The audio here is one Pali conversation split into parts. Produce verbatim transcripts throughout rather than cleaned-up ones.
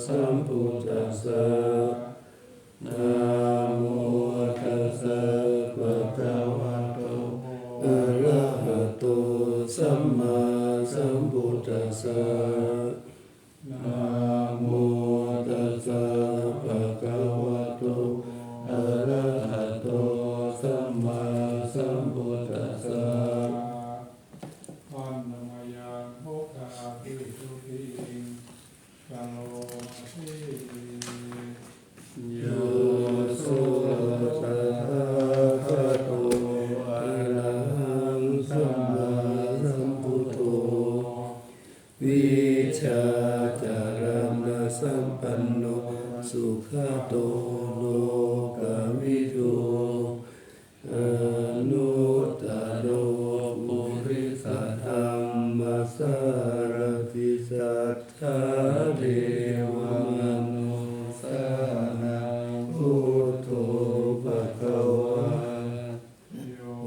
sambuddhassa. Namo tassa bhagavato arahato sammāsambuddhassa. Namo tassa bhagavato arahato sammāsambuddhassa. Handa mayaṃ buddhābhistutiṃ karoma se. Yo so tathāgato arahaṃ sammāsambuddho vijjācaraṇasampanno sugato lokavidū anuttaro purisadammasārathi satthā devamanussānaṃ buddho bhagavā. Yo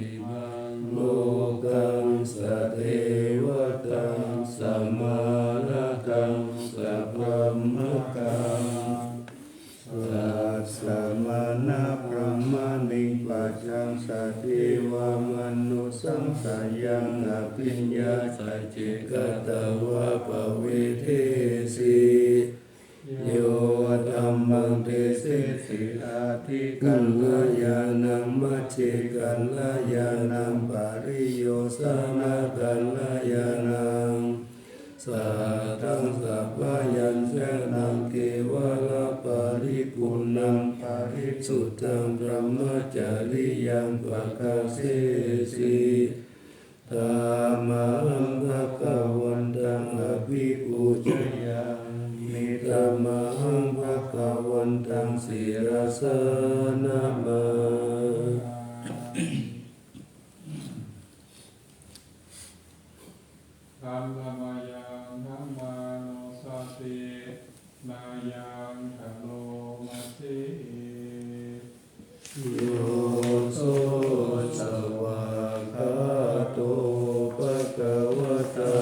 imaṃ lokaṃ sadevataṃ samārakaṃ sabrahmakaṃ sassamaṇabrāhmaṇiṃ pajaṃ sadevamanussapāyaṃ abhiññāya cekataṃ va pavedesi. Yo dhammaṃ desesi atthi kalyāṇaṃ majjhe kalyāṇaṃ pariyosāna kalyāṇaṃ sataṃ sabbaññutañāṇaṃ kevalaparipuṇṇaṃ parisuddhaṃ brahmacariyaṃ pakāsesi. Tamhaṃ bhagavantaṃ abhipūjayāmi. Tamhaṃ bhagavantaṃ sirasā namāmi. Handa mayaṃ dhammānussatinayaṃ karoma se. Yo so svākkhāto bhagavatā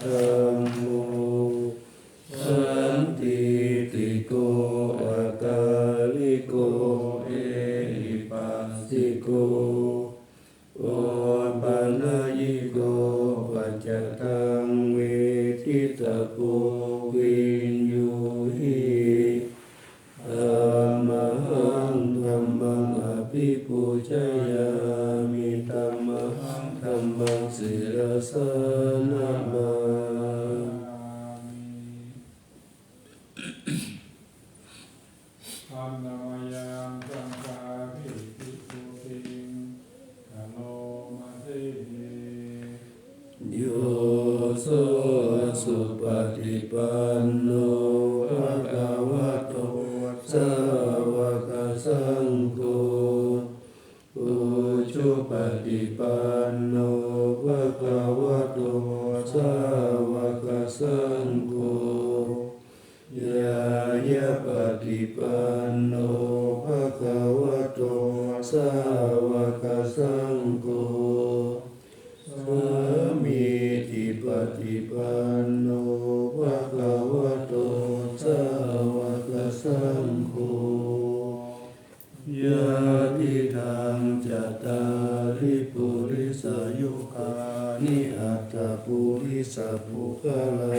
dhammo sandiṭṭhiko akāliko ehipassiko opanayiko paccattaṃ veditabbo viññūhi. Tamhaṃ dhammaṃ abhipūjayāmi. Tamhaṃ dhammaṃ sirasā namāmi. Handa mayaṃ saṅghābhivistutiṃ karoma se. Yo so supaṭipanno bhagavato sāvakasaṅgho, ujupaṭipanno bhagavato sāvakasaṅgho, ñāyapaṭipanno bhagavato sāvakasaṅgho, sāmīcipaṭipanno bhagavato sāvakasaṅgho, yadidaṃ cattāri purisayugāni aṭṭha purisapuggalā,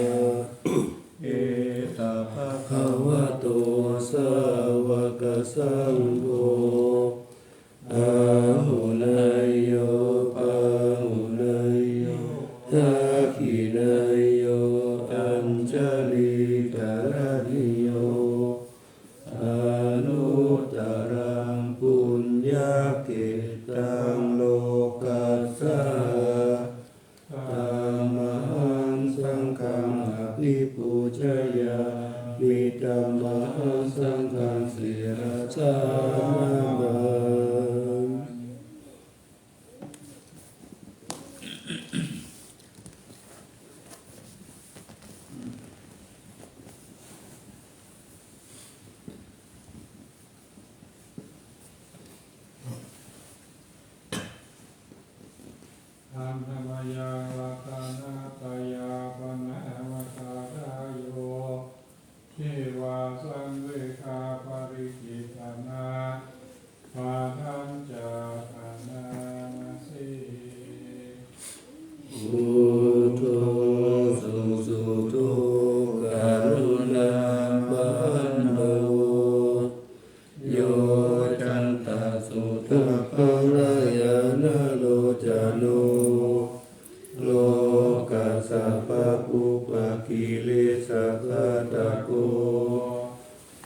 esa bhagavato sāvakasaṅgho, āhuneyyo pāhuneyyo dakkhiṇeyyo añjalikaraṇīyo, anuttaraṃ puññakkhettaṃ lokassā. Tamhaṃ saṅghaṃ abhipūjayāmi. Tamhaṃ saṅghaṃ sirasā namāmi. Handa mayaṃ ratanattayapariṇāmasārāyo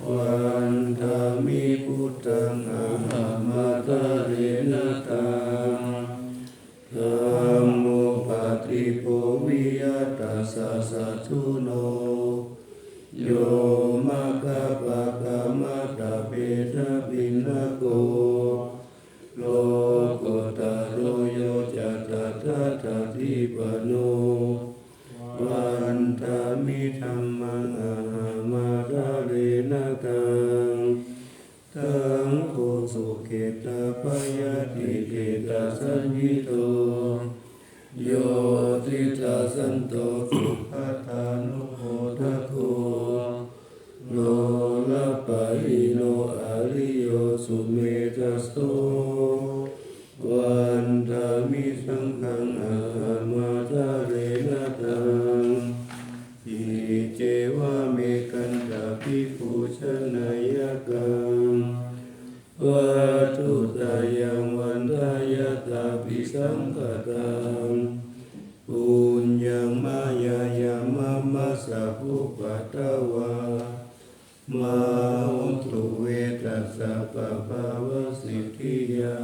Vandāmi buddhaṃ ahamadārena taṃ, dhammo paṭibbō viya tassa satthuno, yo maggapākamattabhedabhinnako, lokuttaro yo ca tathāgatipāṇo. Vandāmi dhammaṃ ahamadārena taṃ, saṅgho sukhettabhayātikhetasañhito, yo titthasanto sugatānubodhako, lokapālino ariyo sumetthaso. Vandāmi saṅghaṃ ahamadārena taṃ, iccevamekaṃ abhipūjanīyaṃ, vatthuttayaṃ vandāya abhisaṅkhataṃ, puññaṃ mayā yaṃ mama sabbupaddavā, mā hontu ve tassa pabhāvasiddhiyā.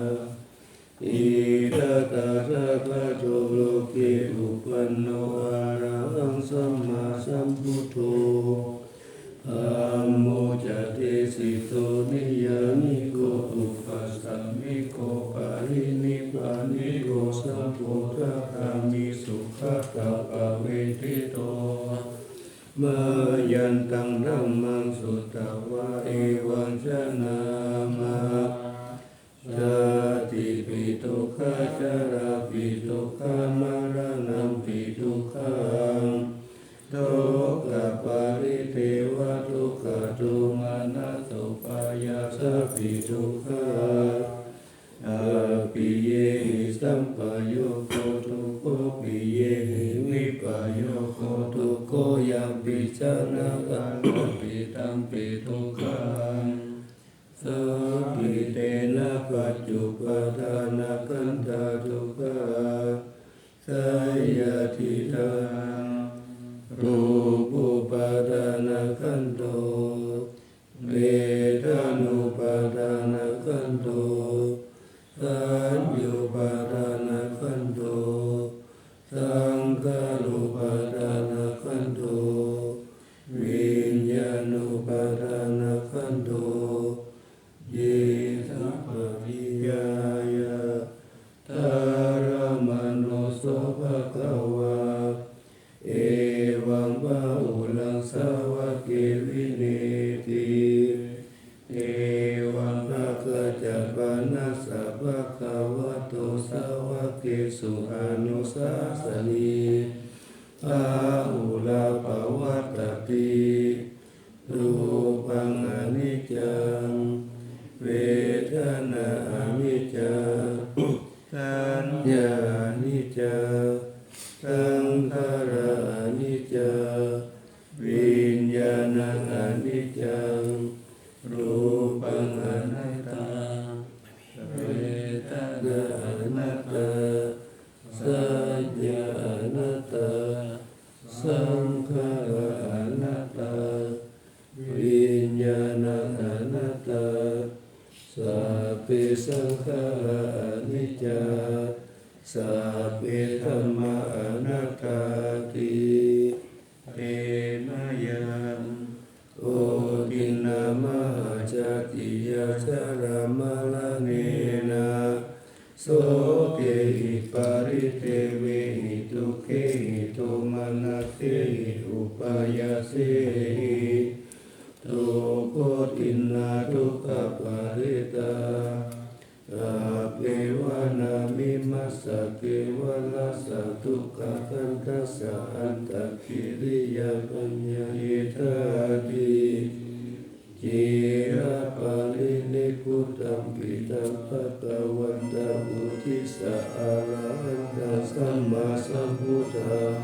Idha tathāgato loke uppanno arahaṃ sammāsambuddho, dhammo ca desito niyyāniko uppasamiko parinibbāniko sabboṭṭhagāmi sugatappavedito. Mayantaṃ dhammaṃ sutvā evaṃ janāma, jātipi dukkhā jarāpi dukkhā maraṇampi dukkhaṃ, dukkhaparitevadukkhā domanassoṃ upāyāsāpi dukkhā, appiyehi sampayogo dukkho piyehi vippayogo dukkho yampicchana kammappi tampi dukkhaṃ. Sabbetena pañcupādānakkhandhā dukkhā, seyyathidaṃ, rūpupādānakkhandho, vedanupādānakkhandho, saññupādānakkhandho, saṅkhārupādānakkhandho, viññāṇupādānakkhandho, ye saṃ pariyāya, dhammaṃ no so bhagavā, evaṃ bahulaṃ sāvake vineyyati, evaṃ āgaccāpanassa bhagavato sāvakesu anusāsanī, bahulā pavattati. Rūpaṃ aniccaṃ, vedanā aniccā, saññā aniccā, saṅkhārā aniccā, viññāṇaṃ aniccaṃ. Rūpaṃ anattā, vedanā anattā, saññā anattā, saṅkhārā anattā, viññāṇaṃ anattā. Sabbe saṅkhārā aniccā, sabbe dhammā anattāti. Tena yaṃ otiṇṇa mahācatiya jarāmaraṇena sokehi paridevehi dukkhehi domanassehi upāyāsehi, dukkhotiṇṇā dukkhaparetā, appeva nāme massa kevalassa dukkhakkhandhassa antakiriyamaññāyedhāti. Ciraparinibbutampi taṃ bhagavantaṃ uddissa arahantaṃ sammāsambuddhaṃ,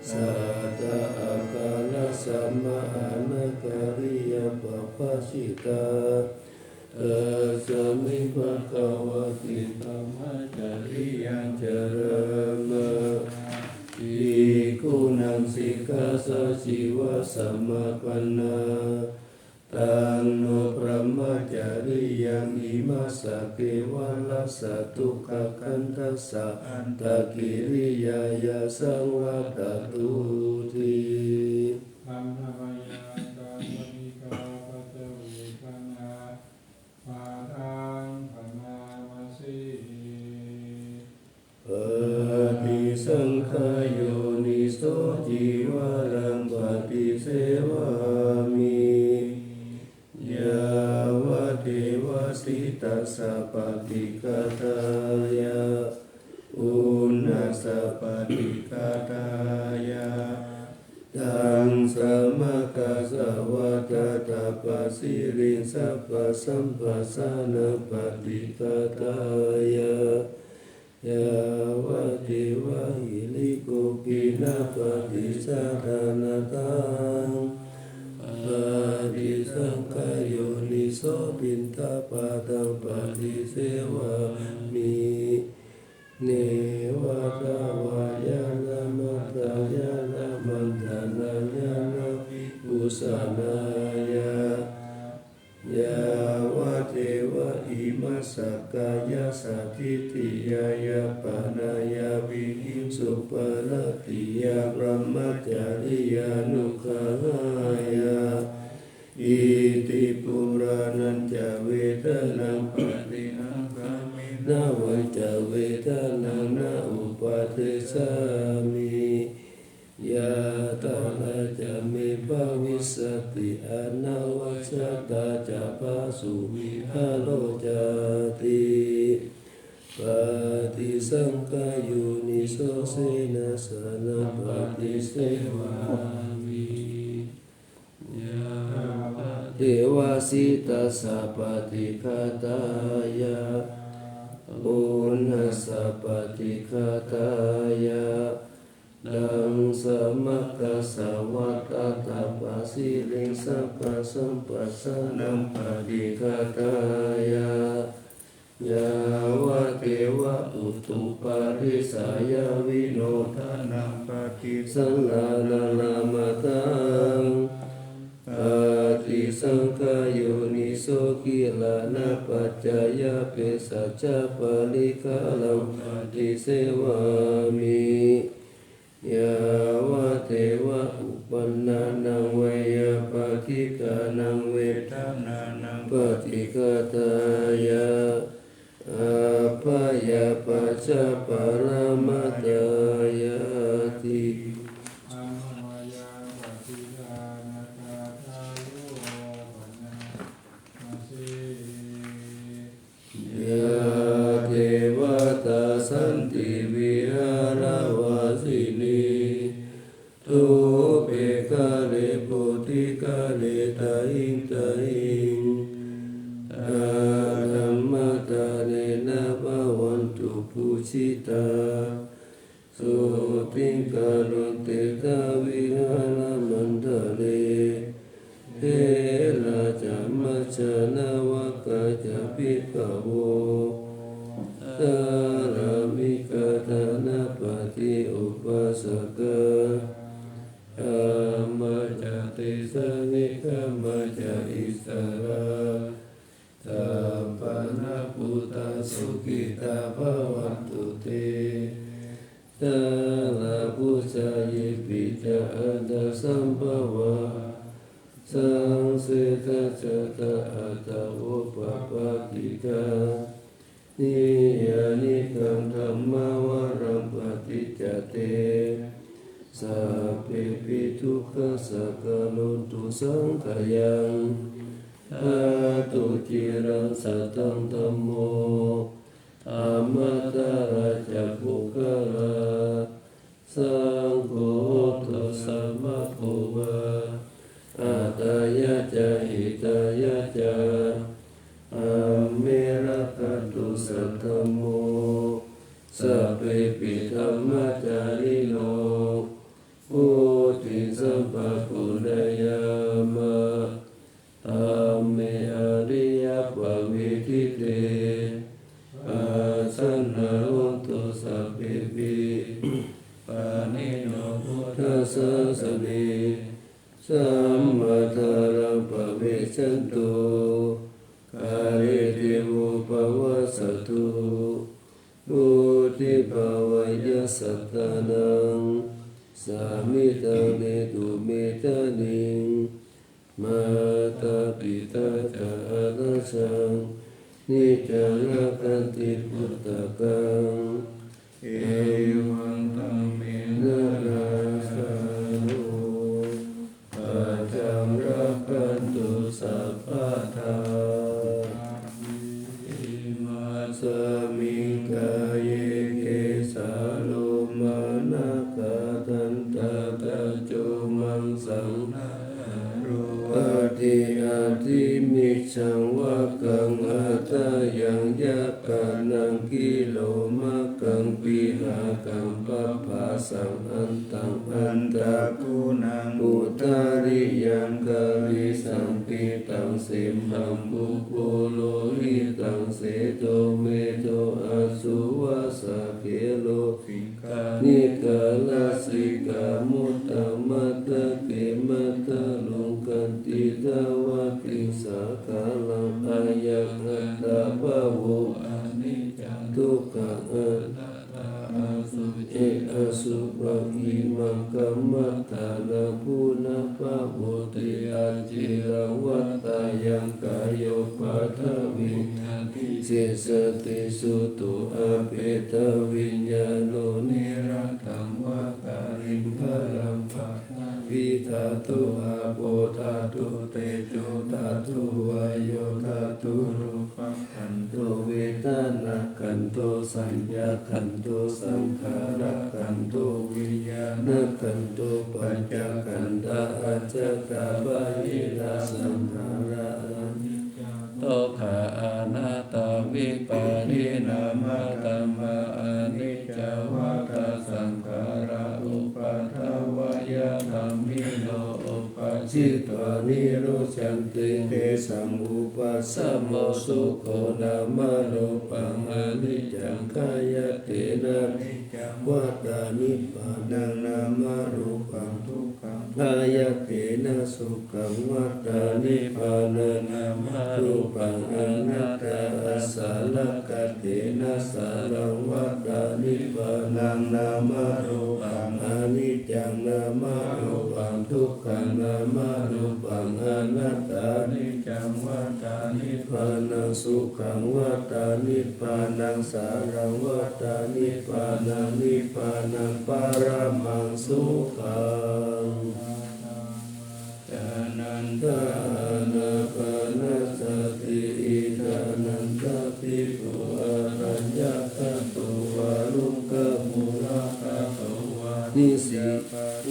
satthā ākārasammā anākāriyā pabbajitā, tasmiṃ bhagavati dhammacariyācarāma. Bhikkhūnaṃ sik Dasajīvasamāpannā, taṃ no brahmacariyaṃ imassa kevalassa dukkhakhandhassa antakiriyāya saṃvattatūti. Khandhamāya kappaṭikā paṭhavī khandhā, padaṃ khandhamāsi. Paṭisaṅkhā yoniso cīvaraṃ paṭisevāmi, yāvadeva sītassa paṭighātāya, uṇhassa paṭighātāya, taṃsamakasavātātapasiriṃsapasamphassānaṃ paṭighātāya, yāvadeva hirikopinapaṭicchādanatthaṃ. Paṭisaṅkhā yoniso piṇḍapātaṃ paṭisevāmi, neva davāya na madāya na maṇḍanāya na vibhūsanāya, yāvadeva imassa kāyassa ṭhitiyā yāpanāya vihiṃsuparatiyā brahmacariyānuggahāya. Iti purāṇañca vedanaṃ paṭihaṅkhāmi, navañca vedanaṃ na uppādessāmi, yātrā ca me bhavissati anavajjatā ca phāsuvihāro cāti. Paṭisaṅkhā yoniso senāsanaṃ paṭisevāmi, yāvadeva sītassa paṭighātāya, uṇhassa paṭighātāya, taṃsamakasavātātapasiriṃsapasamphassānaṃ paṭighātāya, yāvadeva utuparissayavinodanaṃ paṭisallānārāmatthaṃ. Paṭisaṅkhā yoniso gilānapaccayabhesajjaparikkhāraṃ paṭisevāmi, yāvadeva uppannānaṃ veyyābādhikānaṃ vedanānaṃ paṭighātāya, abyāpajjhaparamatāyāti. Khandhamāya paṭidānagāthāyo bhaṇāma se. Yā devatā santi vihāravāsinī, thūpe ghare bodhighare tahiṃ tahiṃ, tā dhammadānena bhavantu pūjitā, sotthiṃ karontedha vihāramaṇḍale. Therā ca majjhā navakā ca bhikkhavo, sārāmikā dānapatī upāsakā, gāmā ca desā negamā ca issarā, sappāṇabhūtā sukhitā bhavantu te. Jalābujā yepi ca aṇḍasambhavā, saṃsedajātā athavopapātikā, niyyānikaṃ dhammavaraṃ paṭicca te, sabbepi dukkhassa karontu saṅkhayaṃ. Ṭhātu ciraṃ sataṃ dhammo, dhammaddharā ca puggalā, saṅgho hotu samaggo va, atthāya ca hitāya ca. Amhe rakkhatu saddhammo, sabbepi dhammacārino, vuḍḍhiṃ sampāpuṇeyyāma, dhamme ariyappavedite. Pasannā hontu sabbepi, pāṇino buddhassa sāsane sammā dhāraṃ pavecchanto kāle devo pavassatu. Vuḍḍhibhāvāya sattānaṃ sāmikaṃ netu medaniṃ. Mātā pitā ca atrajaṃ niccaṃ rakkhanti puttakaṃ. Evaṃ dhammena rājāno pajaṃ rakkhantu sabbadā. Imasmiṃ kāye kesā lomā nakhā dantā taco maṃsaṃ adhi-adhimajjhaṃ vakkaṃ aṭṭhayaṃ yakkhānaṃ kilomakaṃ pihakaṃ pabhasaṃ antaṃ antaguṇaṃ udariyaṃ karīsaṃ pittaṃ simhaṃ pubbu lohitaṃ sedo medo assu vassa khelo siṅgā nikkā lasikā muttā matthake matthaluṅganti dvādasaṃ kālaṃ ayaṃ attabhāvo aniccaṃ dukkhaṃ anattā asuci asubhaṃ imaṃ kammadānaṃ punabbhavoti aciraṃ. Vatthayaṃ kāyo paṭhaviṃ adhisessati chuddho apetaviññāṇo niratthaṃ va kaliṅgaraṃ paṭhavī dhātu āpo dhātu tejo dhātu vāyo dhātu rūpakkhandho vedanākkhandho saññākkhandho saṅkhārakkhandho viññāṇakkhandho pañcakkhandhā ajjhattā bahiddhā saṅkhārā aniccā dukkhā anattā vipariṇāmadhammā aniccā vata saṅkhārā uppādavayadhammino uppajjitvā nirujjhanti tesaṃ vūpasamo sukho. Nāmarūpaṃ aniccaṃ khayatena niccaṃ vata nibbānaṃ nāmarūpaṃ dukkhaṃ khayatena sukhaṃ vata nibbānaṃ nāmarūpaṃ anattā āsaraṃ katena sāraṃ vata nibbānaṃ nāmarūpaṃ aniccaṃ nāmarūpaṃ dukkhaṃ nāmarūpaṃ anattā niccaṃ vata nibbānaṃ sukhaṃ vata nibbānaṃ sāraṃ vata nibbānaṃ nibbānaṃ paramaṃ sukhaṃ. Ca nanda ānāpanasati iddhānanda bhikkhū araññakato vā rukkhamūlakato vā nisī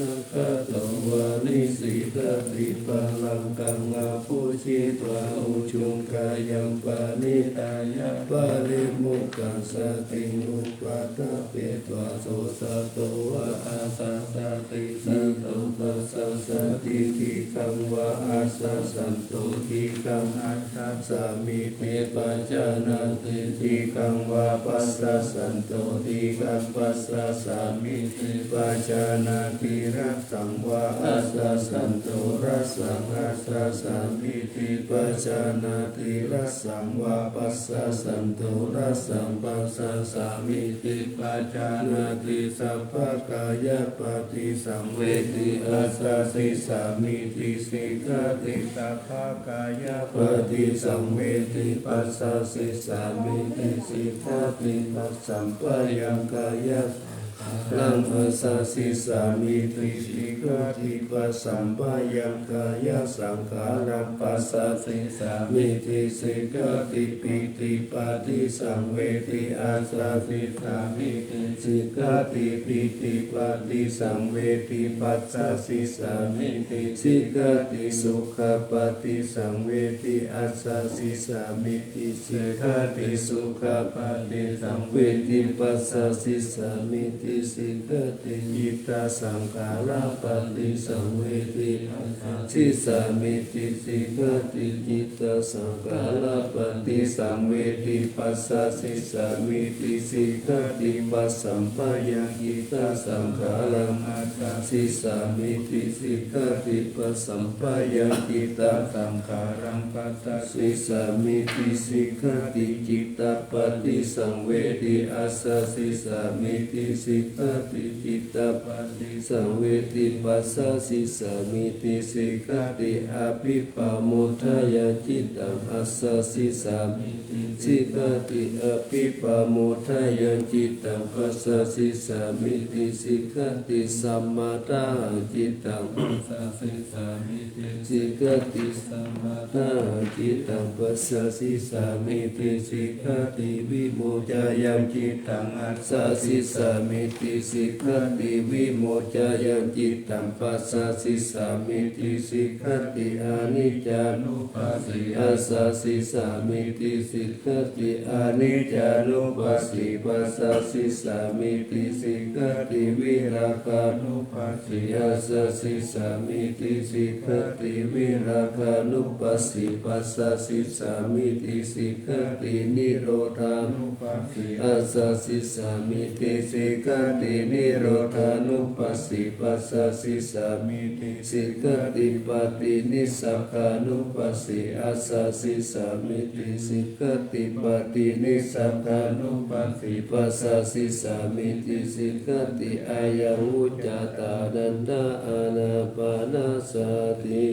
nakato vā nisīdati pālaṅkaṃ abhujitvā ujukayaṃ paniddhāya parimokkhāya satiṃ upaṭṭhapetvā so sato vā assa sati santo passasati dīghaṃ vā assa santo dīghaṃ assa samīti pajānāti dīghaṃ vā passassanto dīghaṃ passasāmīti pajānāti rassaṃ vā assa santo rassaṃ assa samīti pajānāti rassaṃ vā passassanto rassaṃ passasāmīti pajānāti sabbakāyapaṭisaṃvedi assasissāmīti sikkhati sabbakāyapaṭisaṃvedi passasissāmīti sikkhati passamphayaṃkāyasaṅkhāraṃ assasissāmīti sikkhati passamphayaṃkāyasaṅkhāraṃ passasissāmīti sikkhati pītipaṭisaṃvedi assasissāmīti sikkhati pītipaṭisaṃvedi passasissāmīti sikkhati sukhapaṭisaṃvedi assasissāmīti sikkhati sukhapaṭisaṃvedi passasissāmīti sikkhati cittasaṅkhārapaṭisaṃvedi passāsissāmīti sikkhati. Cittasaṅkhārapaṭisaṃvedī passāsissāmīti sikkhati. Paccampāyaṃ cittasaṅkhāraṃ āsāsissāmīti sikkhati. Paccampāyaṃ cittasaṅkhāraṃ passāsissāmīti sikkhati. Cittapaṭisaṃvedī āsāsissāmīti sikkhati. Cittapaṭisaṃvedī passāsissāmīti sikkhati. Abhippammodāya cittaṃ āsāsissāmīti sikkhati. Abhippammodāya cittaṃ passāsissāmīti sikkhati. Samādāhaṃ cittaṃ passāsissāmīti sikkhati. Samādāhaṃ cittaṃ passāsissāmīti sikkhati. Vimoccāya cittaṃ āsāsissāmīti sikkhati. Vimoccāya cittaṃ passāsissāmīti sikkhati. Aniccānupassī āsāsissāmīti sikkhati. Aniccānupassī passāsissāmīti sikkhati. Virāgānupassī āsāsissāmīti sikkhati. Virāgānupassī passāsissāmīti sikkhati. Nirodhānupassī āsāsissāmīti sikkhati. Nirodhānupassī passāsissāmīti sikkhati. Paṭinissagānupassī āsāsissāmīti sikkhati. Paṭinissagānupassī passāsissāmīti sikkhati. Ayaṃ vuccatā anattā ānāpānasati.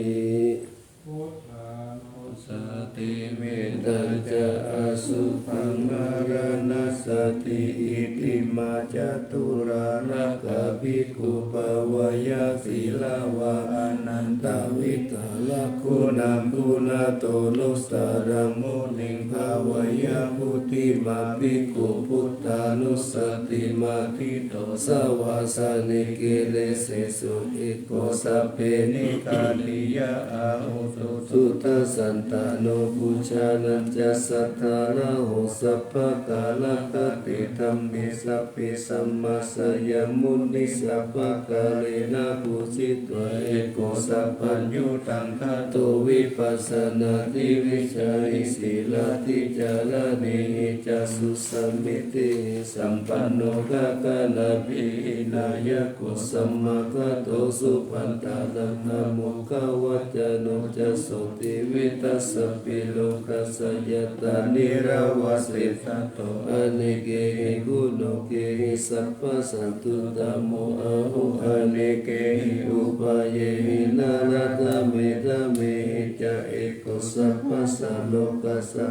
Buddhānussati, mettā ca, asubhaṃ maraṇassati. Itimā ca tūlā rakkha bhikkhū bhāweyya sīlavā anantavidhālaguṇaṃ guṇāto nussaraṃ muniṃ bhāweyya. Buddhimā bhikkhu buddhānussati matthito savāsanī, kelesesu eko sabbe nikkhantiyā ahuso. Suddhassantāno pujānañca saddhāraho sabbakālakate dhamme sabbe samāsyamuni sabbakālena pūjitvā eko sabbaññutaṃ gato vipassanādhi vijjāhi sīlādhi cāraṇehi ca susamitihi sampanno gaganābhidhāyako samāgato supaṇṇānaṃ amo ghavaccano ca sotthi vittassāpi lokassa ñātā nirvāsesato anekehi guṇokehi sabbasatthutamo ahu anekehi upāyehi nānābhidhamehi ca eko sabbassa lokassa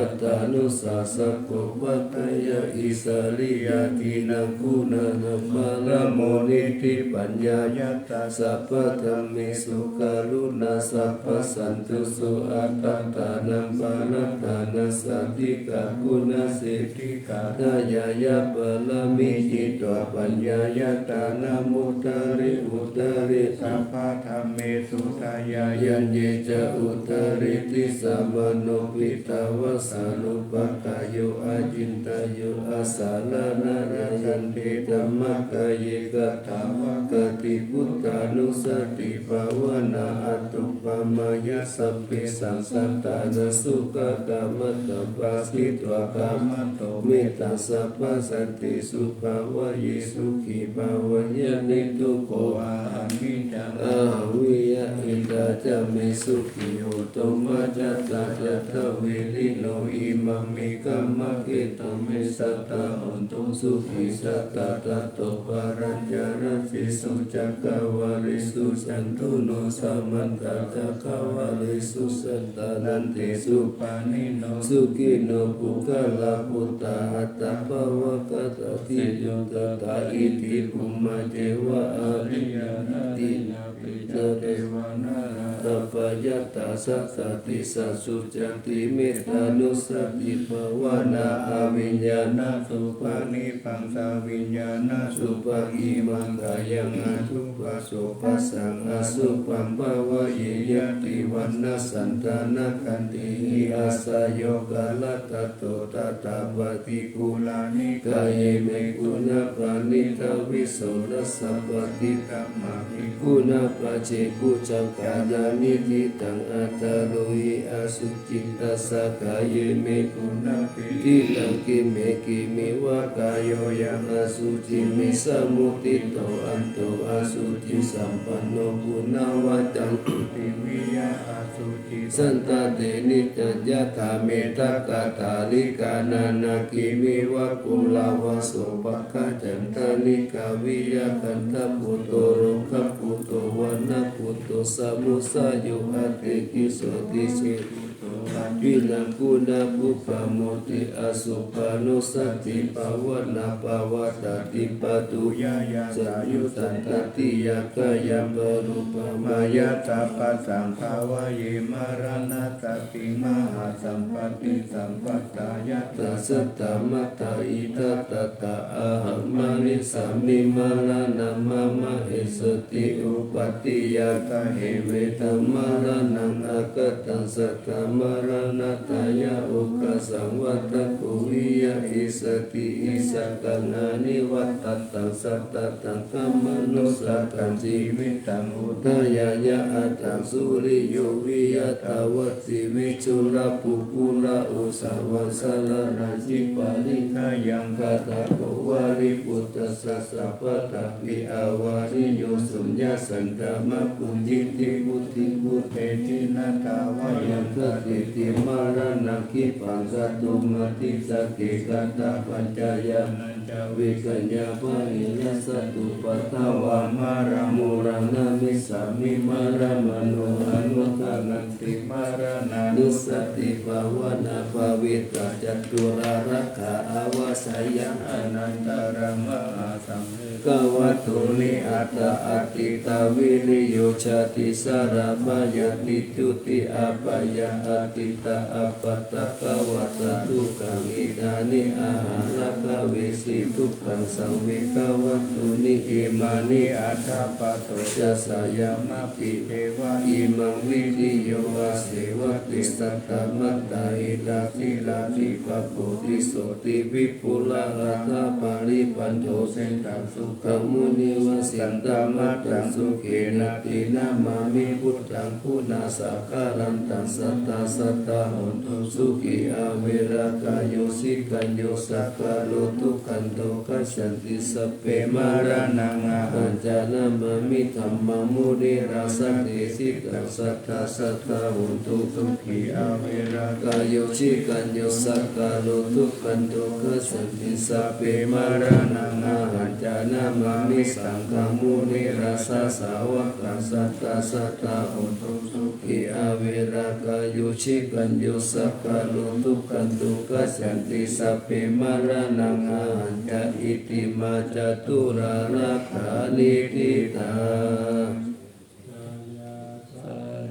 attānussāsako paccayaṃ isariyādīnaṃ guṇānaṃ paramoniṭṭhi paññāya tā sabbadhammesu karuṇā sabbasantusu attattānaṃ parattānassa dīghā guṇasiddhi gāthāya yā pāramī jitā paññāya tāna muttari uttari sabbadhammesu dāyāyanye ca uttariddhi samāno piṭṭhāvāsa rūpakāyo acintayuṃ asaraṇaṃ ayanti dhammakāye kathāvakati buddhānussati bhāvanā atthuppamāya sabbesaṃ sattānaṃ sukhakamantaṃ bhāsitva kama to mettaṃ sabbasantesu bhāvaye sukhī bhāvaye niddukkho ahaṃ niccaṃ ahaṃ viya ittā ca me sukhī hotu maccatā ca dāvilino imaṃ me kammakkhētuṃ me sattā hontu sukhī sattā tato palañca dasesu cakkavāḷesu santuṇo samantā cakkavāḷesu san tānantesu pāṇino sukhino puggalā buddhā attabhāvakatā seyyo tathā iti bhummā ceva ariyanādi nāpi ca devā nārā Bhayatta satta disā sucati. Mettānussati bhāvanā. Abhiññānasubhānibbaṃ sabhiññānasubhāvimānakāyaṃ asubhasubhassaṃ asubhaṃ bhāvaye. Ñātī vaṇṇasaṇṭhānakkhantihi āsayokarattato tathāppaṭikulāni kāyeme guṇapāṇidha visorasappaṭitamā bhikkhunā pacchekūchañkāyāni diṭṭhaṃ aṭṭharohi asuciṃ tassa kāyeme guṇapīḷitaṃ. Kimme kimmeva kāyoyam asuciṃ misamuṭṭhito anto asucisampanno guṇavaccaṃ prithiviyaṃ asuci santā te nityā yathā mettakaṭṭhālikā nānāgiriṃ va kuḷavā sopāga cantalikkā viya gandhabbuto lohabhuto vaṇṇabhuto samudayo atthi kiso disebhuto aviṇṇaṃ guṇabhū pamodati. Asubhānussati bhāvanā pavattati pattuyāyasayuttaṃ tatiyāgāyaṃ parubhāmayatha pāsaṃ bhāvaye maraṇassatiṃ mahāsampattisiddhiṃ. Yattha jātā mātā itha tātā ahaṃ marissāmi maraṇaṃ mama esati upādi. Yathāhi vidhā maraṇaṃ aggaṭaṃ sattha maraṇatthāya okāsaṃ vata ko viya issati issakaṃ nanivattataṃ sattataṃ khamatu sataṃ jīvitaṃ udayāya aṭṭhaṃsu riyo viya thavasi visu lapu pura usavā saraṇaṃ jipariṇāyaṃ katako vāriputtasasapatapi avariyo suññasaṅkamā puññiṃ divuti buddhe dinatha vayaṃ katiṭṭhi maraṇaṃ khippaṃ kātumatthi sacce katha pañcayānañca vikaññā bāhirajjhattupaddavā maraṃ mūḷaṃ namissāmi maraṃ mano anuggaṇhanti. Maraṇānussati bhāvanā bhāvitā caturārakkha avassayaṃ anantarā mahāsaṅ kavattuni aṭṭha atītā viriyo jāti jarā byādhi juti apāyā atītā ābhātakavā ca dukkhā khīṇāni ahārakavesi dukkhaṃ saṅvekkhavatthuni imāni aṭṭha paṭo ca sayaṃ abhideva imaṃ viriyo asevati. Satta mattā hita sīlā jiva bodhiso ti vipulā aṭṭha parivaṇṇo seṭṭhaṃ sukhamuṃ nivāsaṃ tamatthaṃ sukhena te namāmi buddhaṃ guṇāsaṅgharantaṃ. Sattā sattā hontu sukhī averā kāyo cikañño saṅgaro dukkhanto gacchanti sabbe maraṇaṃ ahañca namāmi dhammaṃ munirājadesitaṃ. Sattā sattā hontu sukhī averā kāyo cikañño saṅgaro dukkhanto gacchanti sabbe maraṇaṃ ahañca namāmi saṅghaṃ munirājasāvakaṃ. Sattā sattā hontu sukhī averā kāyo cikañño saṅgaro dukkhanto gacchanti sabbe maraṇaṃ ahañca. Itimā caturārakkha niṭṭhitā.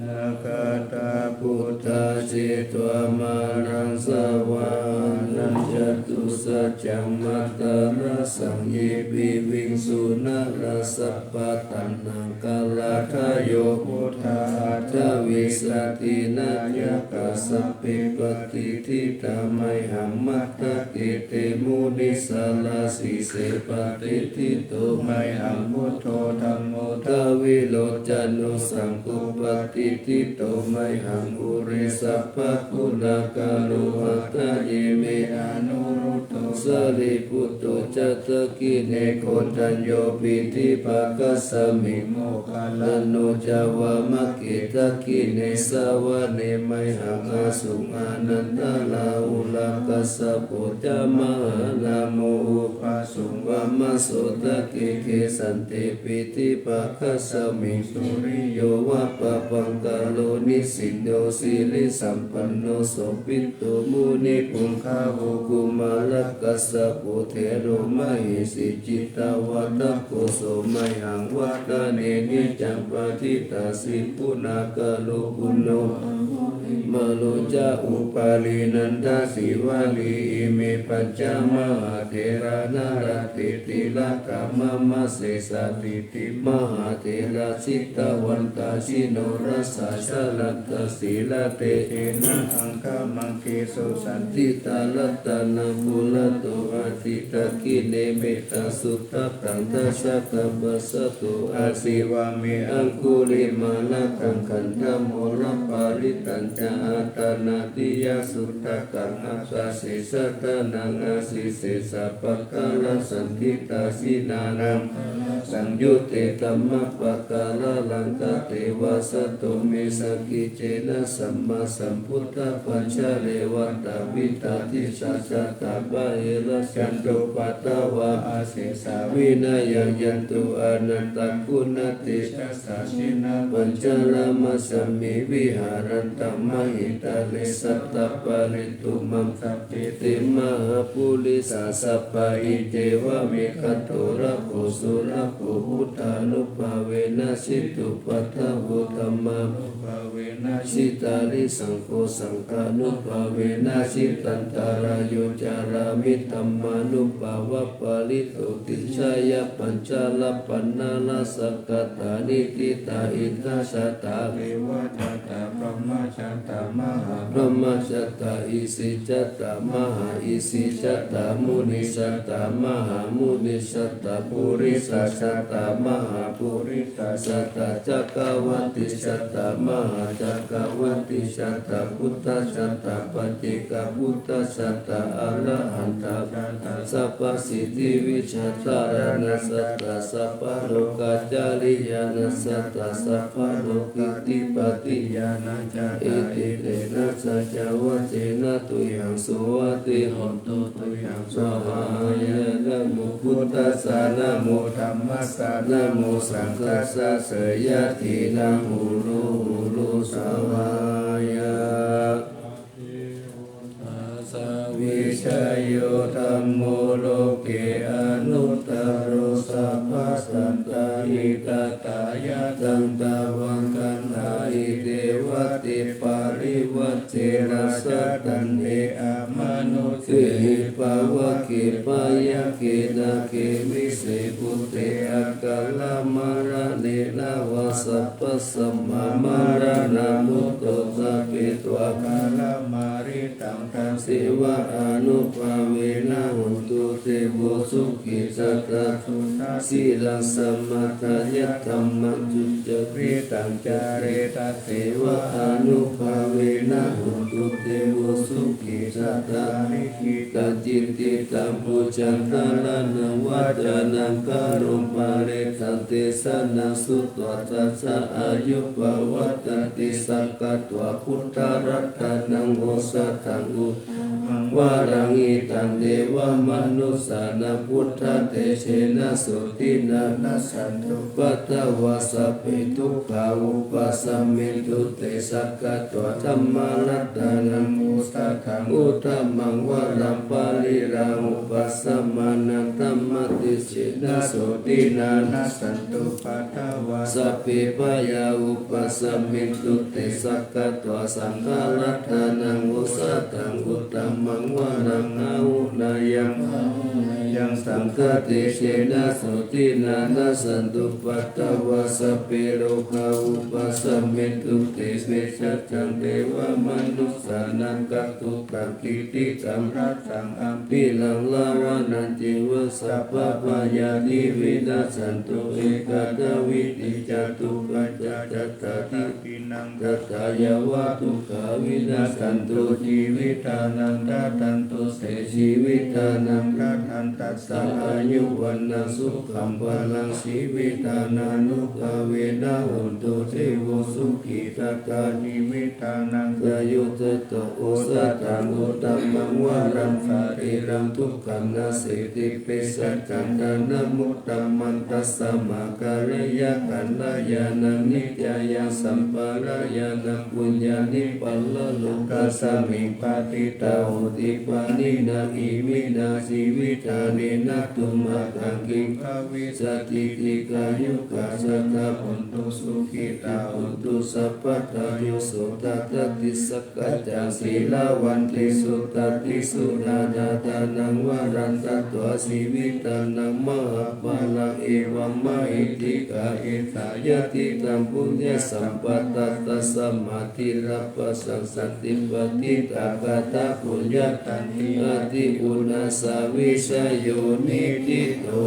Nāgatā buddhā jetvā māraṃ savāhanaṃ catusaccāsabhaṃ ye piviṃsu narāsabhā. Taṇhaṅkarādayo buddhā aṭṭhavīsati nāyakā sabbe patiṭṭhitā mayhaṃ matthake te munissarā. Sīse patiṭṭhito mayhaṃ buddho dhammo dvilocano saṅgho patiṭṭhito mayhaṃ ure sabbaguṇākaro. Hadaye me anurud dho sārīputto ca dakkhiṇe koṇḍañño piṭṭhibhāgasmiṃ moggallāno ca vāmake. Dakkhiṇe savane mayhaṃ āsuṃ ānandarāhulā kassapo ca mahānāmo ubhāsuṃ vāmasotake. Kesante piṭṭhibhāgasmiṃ suriyo va pabhaṅkaro nisinno sirisampanno sobhi to munipuṅgavo. Kumārakassapo thero mahesī cittavādako so mayhaṃ vadane niccaṃ patiṭṭhāsi guṇā Garo Puṇṇo Aṅgulimālo ca Upālī Nandasīvalī, ime pañca mahātherā nalāṭe tilakā mama. Sesāsīti mahātherā jitavantā jinorasā, jalantā sīlatejena aṅgamaṅgesu saṇṭhitā. Ratanaṃ purato āsi dakkhiṇe mettasuttakaṃ, dhajaggaṃ pacchato āsi vāme aṅgulimālakaṃ. Khandhamoraparittañca āṭānāṭiyasuttakaṃ, ākāse chadanaṃ āsi sesā pākārasaṇṭhitā. Jinānaṃ saṃyutte dhammapākāralaṅkate, vasato me sakiccena sammāsambuddhapañjare. Vātapittādisañjātā bāhirajjhattupaddavā, asesā vinayaṃ yantu anantaguṇatejasā. Jinapañjaramajjhamhi viharantaṃ mahītale, sattappāritumhaṃ sabbe te mahāpurisāsabhā. Icceva nigandhabbo surabbho, buddhānubhāvena jitupaddavo, dhammānubhāvena jitārisaṅgho, saṅghānubhāvena jitantarāyo, carāmi dhammānubhāvapālito. Tissāya pañca rakkhaṇā rājagaṭā niṭṭhitā, indajaṭā devajātā brahmajātā mahābrahmajātā, isijātā mahāisijātā munisujātā mahāmunisujātā, purisajātā mahāpurisajātā, cakkavātijātā mahācakkavātijātā, buddhajātā paccekabuddhajātā, arahantā sabbasiddhivijjādharānaṃ jātā, sabbalokācariyānaṃ jātā, sabbalokādhipatiyānaṃ jātā. Etena saccavajjena tuyhaṃ suvatthi hotu, tuyhaṃ svāhāya. Namo buddhassa, namo dhammassa, namo saṅghassa, jayasiddhi hotu, hotu, svāhāya. Vijayo dhammo loke anuttaro, sabbasattahitatthāya, taṃ tvaṃ gaṇhāhi devate parivajje. Rājadaṇḍe amanussehi pāvake, byagghe nāge vise bhūte, akālamaraṇena vā sabbasmā maraṇā mutto. Sabbe tvā kalamāritaṃ, tasseva ānubhāvena hontu devo sukhī sadā. Suddhasīlaṃ samādāya, dhammaṃ sucaritaṃ care, tasseva ānubhāvena hontu devo sukhī sadā. Patiṭṭhitaṃ bhujagaṃ dhāraṇaṃ vañcanaṃ kāruṃ, parittaṃ desanaṃ sutvā, saha āyu pavaḍḍhaṃ. Sakkatvā buddharatanaṃ osathaṃ uttamaṃ varaṃ, hitaṃ devamanussānaṃ, buddhatejena sotthinā, nassantupaddavā sabbe, dukkhā vūpasamentu te. Sakkatvā dhammaratanaṃ osathaṃ uttamaṃ varaṃ, pariḷāhūpasamanaṃ, dhammatejena sotthinā, nassantupaddavā sabbe, bhayā vūpasamentu te. Sakkatvā saṅgharatanaṃ osathaṃ uttamaṃ varaṃ, āhuneyyaṃ pāhuneyyaṃ, saṅghatejena sotthinā, nassantupaddavā sabbe, rogā vūpasamentu te. Bhejaggaṃ devamanussānaṃ, khaggaṃ pavutthajithaṃ, rasaṃ āsūpamassayaṃ, rāvaṇañceva sabbabyādhī vinassantu, ekādāvīti catūpacakkhaṃ, dakkhiṇaṃ dajjā yāva dukkhā vinassantu, jīvitānaṃ dadantu te, jīvitānaṃ dadantassa āyu vaṇṇaṃ sukhaṃ balaṃ, jīvitānānubhāvena hontu devo sukhī sadā. Jīvitā nāyuṃ satta osathaṃ uttamaṃ varaṃ, sārīraṃ dukkham naseti, bhejaggaṃ dhanamuttamaṃ, tasmā kālena kalyāṇaṃ, niyyānikaṃ sampādāya, puññāni paralokasmiṃ, patiṭṭhā Dīghāyuko bhavatu te jaya hohi. Iminā jīvitāni nātthumakaṃ kiṃ bhavissati. Dīghāyukā sadā hontu, sukhitā hontu sabbadā. Yo sotthā daḍḍi sakkaccaṃ, sīlavantesu tādisu ṇā, na tānaṃ varaṃ datvā jīvitaṃ namappamāṇaṃ. Evaṃ mahiddhikā ettā yadidaṃ puññasampadaṃ, tasmā dhīra passaṃ santi paṇḍitāgatā. Puññakkhettaṃ ādi uṇhassa vijayo niṭṭhito.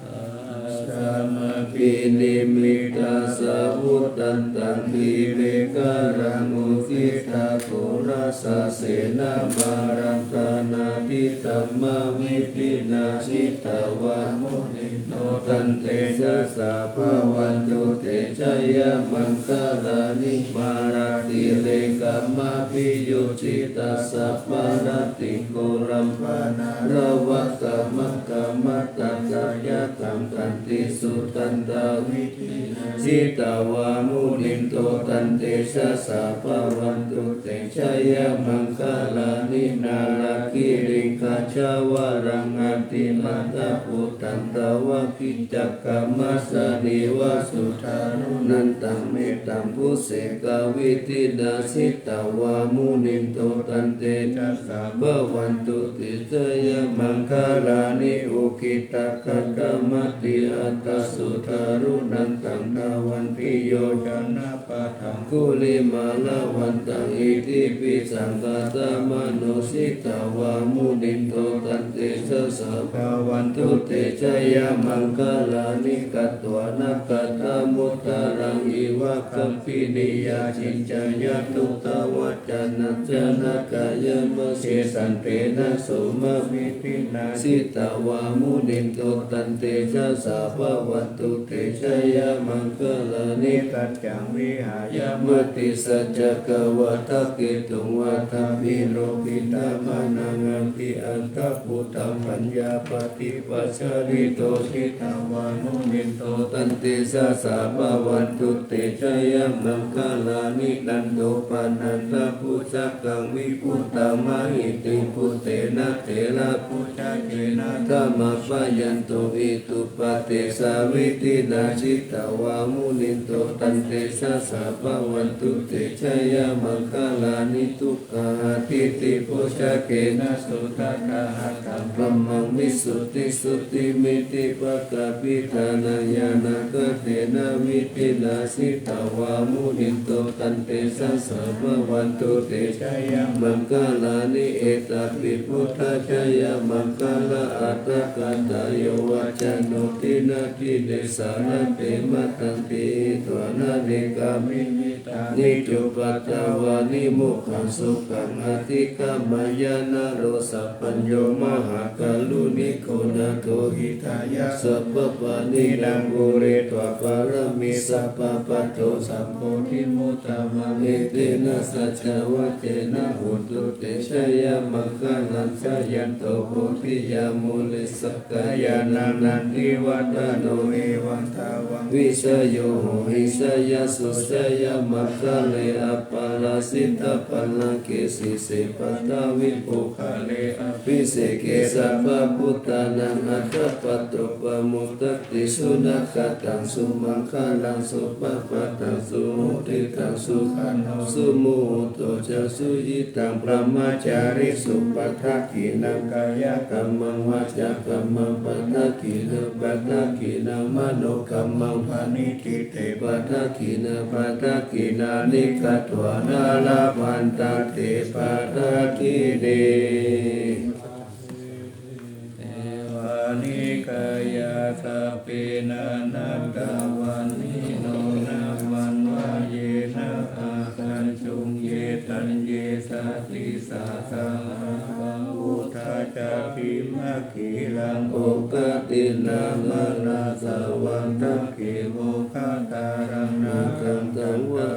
Sahassam abhinimmitasāvudhantaṃ, grīmekhalaṃ uditaghorasasenamāraṃ, dānādidhammavidhinā jitavā munindo, tantejasā bhavatu te jayamaṅgalāni. Mārātirekam abhiyujjhitasabbarattiṃ, ghorampanāḷavakamakkhamathaddhayakkhaṃ, khantīsudantavidhinā jitavā munindo, tantejasā bhavatu te jayamaṅgalāni. Nāḷāgiriṃ gajavaraṃ atimattabhūtaṃ, dāvaggicakkamasanīva sudāruṇantaṃ, mettambusekavidhinā jitavā munindo, tantejasā bhavatu te jayamaṅgalāni. Ukkhittakhaggamatihatthasudāruṇantaṃ, dhāvantiyojanapathaṅgulimālavantaṃ, iddhībhisaṅkhatamano jitavā munindo, tantejasā bhavatu te jayamaṅgalāni. Katvāna kaṭṭhamudaraṃ iva gabbhinīyā, ciñcāya duṭṭhavacanaṃ janakāyamajjhe, santena somavidhinā jitavā munindo, tantejasā bhavatu te jayamaṅgalāni. Taccaṃ vihāya matisaccakavādaketuṃ, vādābhiropitamanaṃ atiandhabhūtaṃ, paññāpadīpajalito jitavā munindo, tantejasā bhavatu te jayamaṅgalāni. Nandopanandabhujagaṃ vibudhaṃ mahiddhiṃ, puttena therabhujagena damāpayanto, iddhūpadesavidhinā jitavā munindo, tantejasā bhavatu te jayamaṅgalāni. Duggāhadiṭṭhibhujagena sudaṭṭhahatthaṃ, brahmaṃ visuddhijutimiddhibakābhidhānaṃ, ñāṇāgadena vidhinā jitavā munindo, tantejasā bhavatu te jayamaṅgalāni. Etāpi buddhajayamaṅgalaaṭṭhagāthā, yo vācano dinadine sarate matandī, hitvānanekavividhāni cupaddavāni, mokkhaṃ sukhaṃ adhigameyya naro sapañño. Mahākāruṇiko nātho, hitāya sabbapāṇinaṃ, pūretvā pāramī sabbā, patto sambodhimuttamaṃ, etena saccavajjena, hotu te jayamaṅgalaṃ. Jayanto bodhiyā mūle, sakyānaṃ nandivaḍḍhano, evaṃ tvaṃ vijayo hohi, jayassu jayamaṅgale, aparājitapallaṅke, sīse paṭhavipokkhare, abhiseke sabbabuddhānaṃ, aggappatto pamodati. Sunakkhattaṃ sumaṅgalaṃ, supabhātaṃ suhuṭṭhitaṃ, sukhaṇo sumuhutto ca, suyiṭṭhaṃ brahmacārisu, padakkhiṇaṃ kāyakammaṃ, vācākammaṃ padakkhiṇaṃ, padakkhiṇaṃ manokammaṃ, paṇidhī te padakkhiṇā, padakkhiṇāni katvāna, labhantatthe padakkhiṇe. Devānikāyā sabbe nānattavaṇṇino, nāmanvayena āgañchuṃ, ye caññe sadisā saha. Pavutthajātimakkhīlaṃ, oghatiṇṇamanāsavaṃ, dakkhemoghataraṃ nāgaṃ, taṃ vā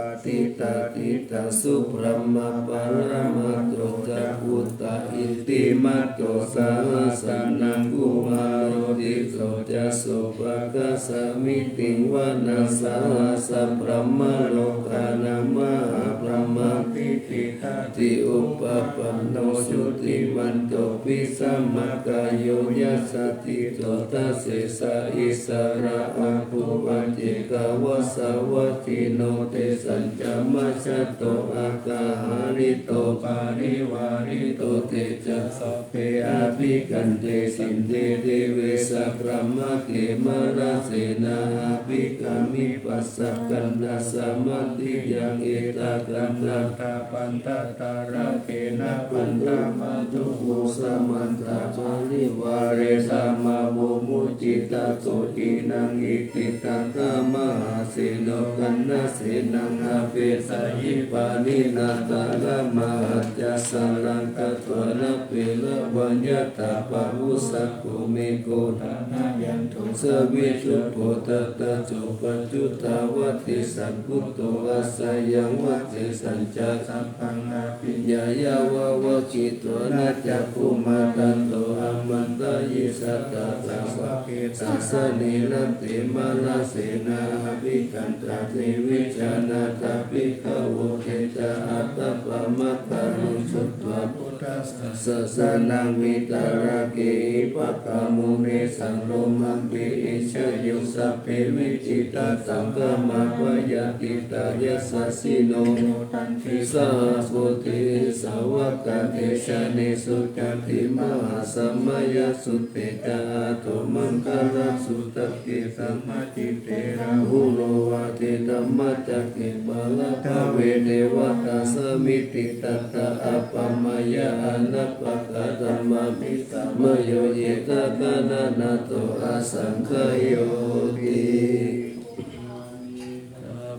atiṭṭhāsi taṃsu brahmā paramatto ca. Uttā iddhimato saha sanaṅkumāro, tisso ca sopāga samitiṃ vanaṃ, sahassabrahmalokānaṃ mahābrahmābhitiṭṭhati. Upapanno jutimanto bhismākāyo yasassi so, dasettha issarā āguṃ paccekavasavattino. Tesañca majjhato oghā hārito parivārito, te ca sabbe abhikkante sinde deve sabrahmake. Mārasenā abhikkāmi passa kaṇhassa mandiyaṃ, etha kaṇhatha bandhatha rāgena bandhamatthu vo, samantā parivāretha mā vo muñcittha sotthinnaṃ. Iti tattha mahāseno kaṇhasenaṃ apesayi pāṇinā, talamāhacca saraṃ katvāna bheravaṃ. Yathā pāvussako megho thanayanto savijjuko, tadā so paccudāvatti saṅkuddho asayaṃvase. Tañca sabbaṃ abhiññāya vavakkhitvāna cakkhumā, tato āmantayi satthā sāvake sāsane rate. Mārasenā abhikkantā te vijānātha bhikkhavo, te ca ātappamakaruṃ sutvā buddhassa sāsanaṃ. Vītarāgehi pakkāmuṃ nesaṃ lomampi iñjayuṃ, sabbe vijitasaṅgāmā bhayātītā yasassino, modanti saha bhūtehi sāvakā te janesutāti. Mahāsamayasutte ca ātaū maṅgalaṃ sutaṃ ke, samācite rāhulā vācedhammacakke, pālabbhave devatā sāmīci tattha, appamāya anappakanā, vāsamayo yena kaṇhanato asaṅkhāyoti.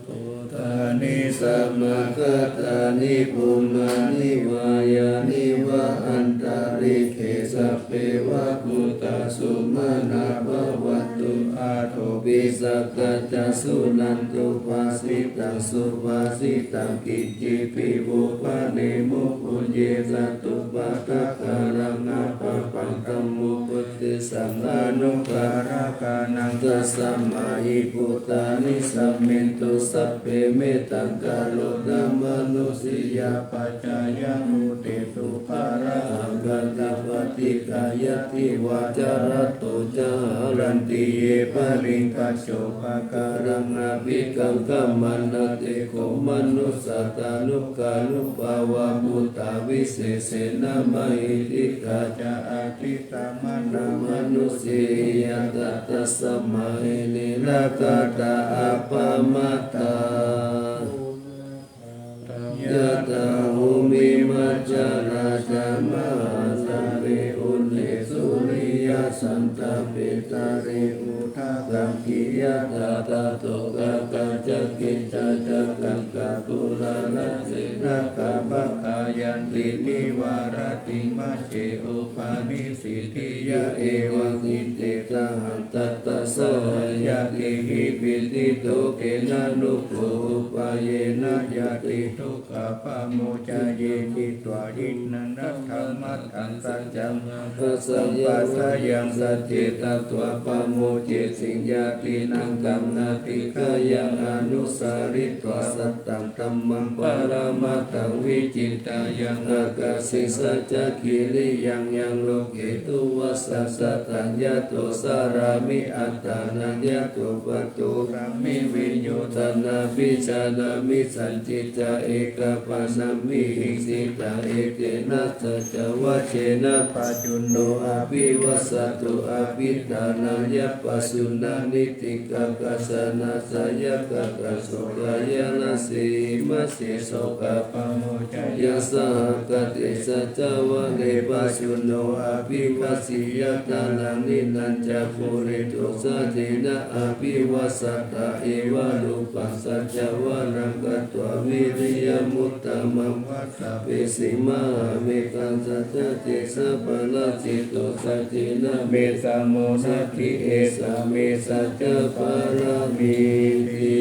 Bhūtāni samāgatāni bhummāni vā yāni va antalikkhe, sabbe va bhūtā sumanā bhavantu, athopi sakkacca suṇantu bhāsitaṃ. Subhāsitaṃ kiñcipi vo bhaṇemu, puññe satupaṭṭhākaraṃ appaṭivaṅ dhammo, paṭisaṅkhāro kārakānaṃ, tasmā hi bhūtā nisāmentu. Sabbe mettaṃ karotha mānusiyā pajāya, bhūtesu bāhāhaṃ kataṃ paṭiggaṇhati vā, carato ca haranti ye baliṃ, paccu paggaraṃ abhikaṅkhamanā, te kho manussā tānukā rūpā va bhūtā, visesena mahiddhikā ca atītamaddhamānusiyā, tasmā hi ne rakkhatha appamattā. Yattha bhūmimaccharā ca mahāsāgare, uṅhe suriyasandhāpe thare udakaṅkhe, yathā tādokā ca kicchā ca kaṅkā tūlā rase rakkhā, pahāyanti nivāratim majjhe upanissitiyā, evaṃ ite tahaṃ tattha saha ñātibhi, pīḷito kena no kho upāyena, ñātiduk kha pamuccayeti. Dvādesānaṃ dhammaṭṭhānaṃ saccaṃ ābhāsaṃ, paccayaṃ sacce tatvā pamuccesi, ñātīnaṃ taṃ adhikkāya anusaritvā, sataṃ dhammaṃ paramatthaṃ vichityāyaṃ, ākāse saccakiriyaṃ, yaṃ loke tuvaṭaṃ sataṃ, yato carāmi attānaṃ, yato patto carāmi viññū, taṃ abhijānāmi. Sañcicca ekapaññāmiṃ sthitā, etena saccavajjena, pajjunno abhivāsatu. Abhiṭhānāya pajjunnaṃ, itikkhaṃ kaṇhassa yaṃ kaṇhassa, sokāya rāsi imhase, sokā pamuccayā saha kate, saccavajje pajjunno abhivāseyya, ṭhānaṃ nidaṃ ca puriso, sacchena abhivāsattha, evarūpaṃ saccavajjantā, viriyamuttamaṃ vāsapesi, mahābhetaṃ saccatejasā, parājito saccena me tamo natthi, esā me saccapāramīti.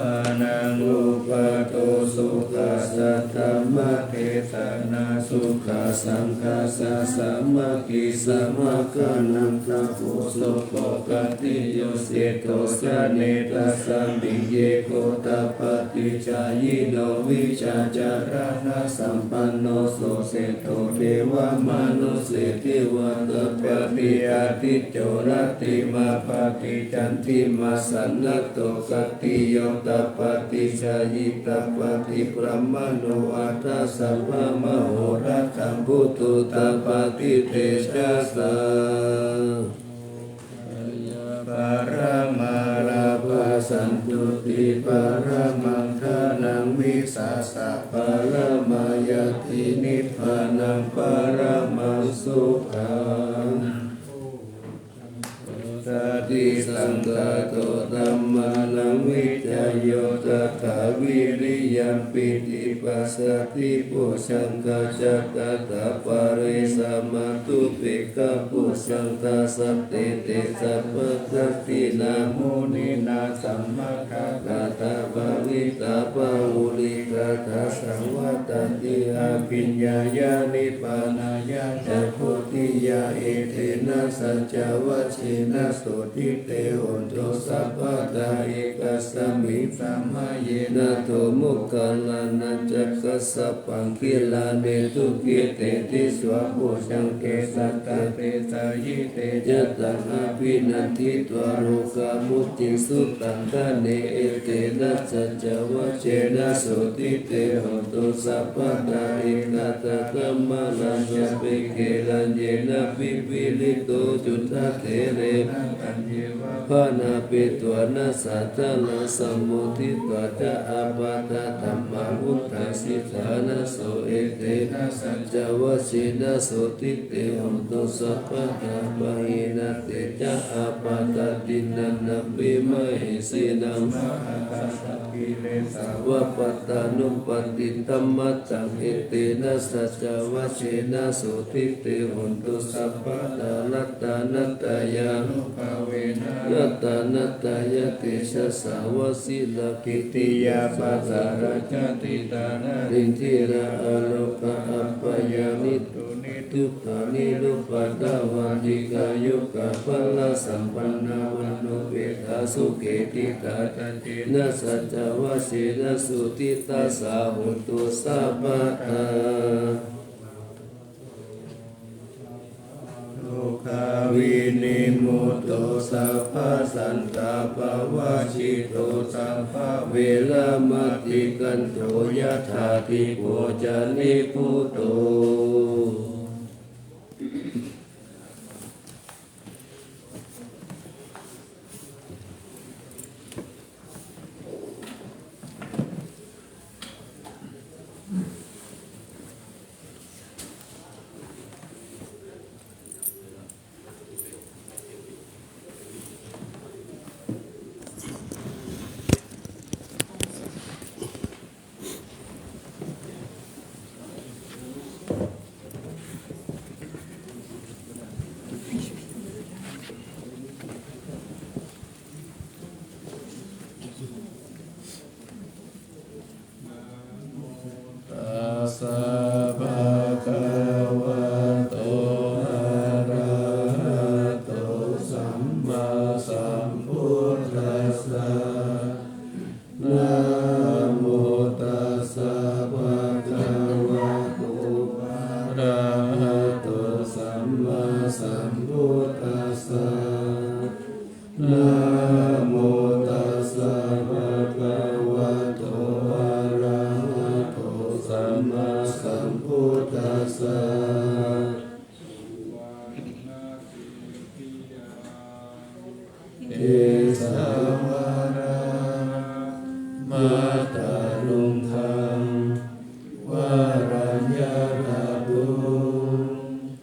Ananuppādo sukhā saddhammadesanā sukhā saṅghassa sāmaggī samaggānaṃ tapo so kho khattiyo seṭṭho janetasmiṃ yego tapaṭicchāyino vijjācaraṇasampanno so seṭṭho devamanusse ceva tapati ādicco rattimābhāti candimā sannaddho khattiyo tapati jhāyī tapati brāhmaṇo atha sabbamahorattaṃ buddho tapati tejasā. Jaya paramā lābhā santuṭṭhī paramā dhanaṃ vissāsaparamā ñātī nibbānaṃ paramaṃ sukhaṃ. Satisaṅkhāto dhammānaṃ vicayo tathā viriyampīti passaddhi bojjhaṅgā ca tathāpare samādhupekkhabojjhaṅgā sattete sabbadassinā muninā sammadakkhātā bhāvitā bahulīkatā sāvadhanti abhiññāya nibbānāya ca bodhiyā etena saccavajjena sotthi te hotu sabbadā ekasmiṃ samaye nātho moggallānañca kassapaṃ gilāne dukkhite disvā bojjhaṅge satta desayi te ca taṃ abhinanditvā rogā mucciṃsu taṅkhaṇe etena saccavajjena sotthi te hotu sabbadā ekadā kammalā sabbeheraññena pīḷito cundattherena taññeva bhaṇāpetvāna sādaraṃ sammoditvā ca ābādhā tamhā vuṭṭhāsi ṭhānaso etena saccavajjena sotthi te hotu sabbadā pahīnā te ca ābādhā tiṇṇannampi mahesinaṃ mahāsatta kilesā va pattānuppattidhammataṃ etena saccavajjena sotthi te hotu sabbadā ratanattayānubhāvena ratanattayatejasā va sīlā kītiyā pākārā jātitā nārīndhirā arogā abyādi dukkhā nirupādā va dīghāyukā balā sampannā vaṇṇupeṭṭhā sukhī diṭṭhā ca tena saccavajjena sotthi tassa hotu sabbadā. Rogā vinimutto sabbasantāpavajjito sabbaveramatikkanto yathā dīpo ca nibbuto. Tassa bhagavato arahato sammāsambuddhassa. Namo tassa bhagavato arahato sammāsambuddhassa. Namo tassa bhagavato arahato sammāsambuddhassa. Kesavā vācanaṃ vācāluṅgaṃ vāraññatato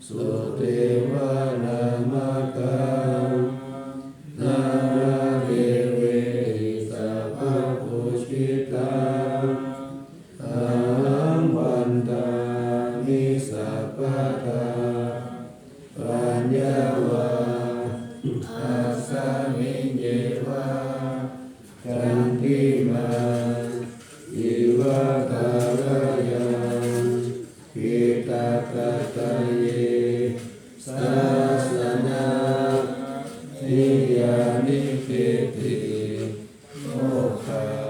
sotevānamakaṃ nāḷāgiriṃ sabbapūjitaṃ ahaṃ vandāmi sabbadā. Paññā vā āsmiṃ yeva candimā iva kālayaṃ, hitakataye sāsanamhi yānīketi mokkhapadā